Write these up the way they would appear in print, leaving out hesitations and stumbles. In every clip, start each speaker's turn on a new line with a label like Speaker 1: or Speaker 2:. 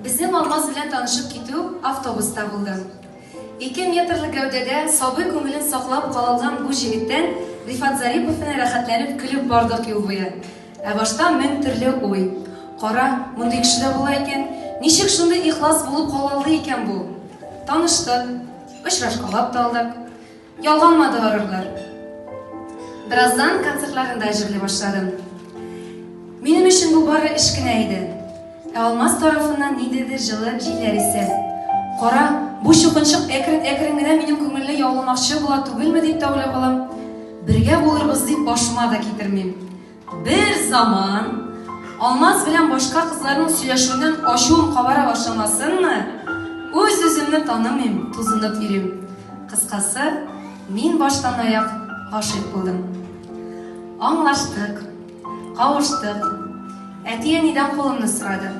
Speaker 1: Безнең Алмаз белән танышып китү автобуста булды. Ике метрлы гәүдәдә сабый күңелен саклап кала алган бу җегеттән Рифат Зарипов белән рәхәтләнеп көлеп бардык юл буе. Ә башта мең төрле уй. Кара, мондый кеше дә була икән, ничек шундый ихлас булып кала алды икән бу? Таныштык, очрашкалап та алдык. Ялганмады горурлар. Бераздан концертларында җырлый башладым. Минем өчен бу бары эш кенә иде. Ә Алмаз тарафыннан ниндидер җылы җилләр исә. Кара, бу чукынчык әкрен-әкрен генә минем күңелне яуламакчы була түгелме дип тә уйлап алам. Бергә булырбыз дип башыма да китермим. Бер заман Алмаз белән башка кызларның сөйләшүеннән ачуым кабара башламасынмы, үз-үземне танымыйм, тузынып йөрим. Кыскасы, мин баштан-аяк гашыйк булдым. Аңлаштык, кавыштык. Әти-әнидән кулымны сорады.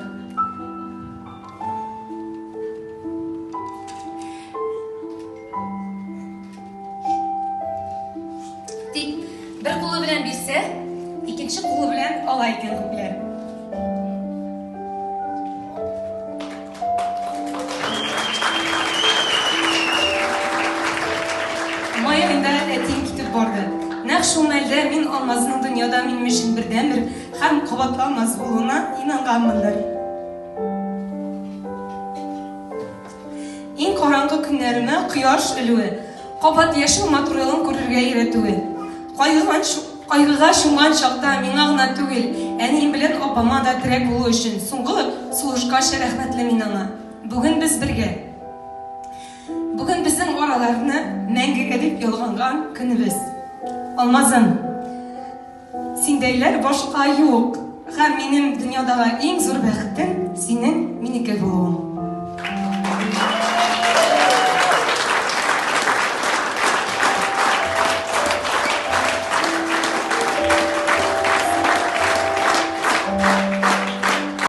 Speaker 1: Тик бер кулы белән бирсә, икенче кулы белән ала икән күпләр. Май аенда әтием китеп барды. Нәкъ шул мәлдә мин Алмазның дөньяда минем өчен бердәнбер һәм кабатланмас булуына инанганмындыр. Иң караңгы көннәремә кояш элүе, кабат яшәү матурлыгын күрергә өйрәтүе. Кайгыган, кайгыга чумган чакта миңа гына түгел, әнием белән апама да терәк булу өчен соңгы сулышкача рәхмәтле мин аңа. Бүген без бергә. Бүген безнең араларны мәңгегә дип ялганган көнебез. Алмазым! Синдәйләр башка юк. Һәм минем дөньядагы иң зур бәхетем.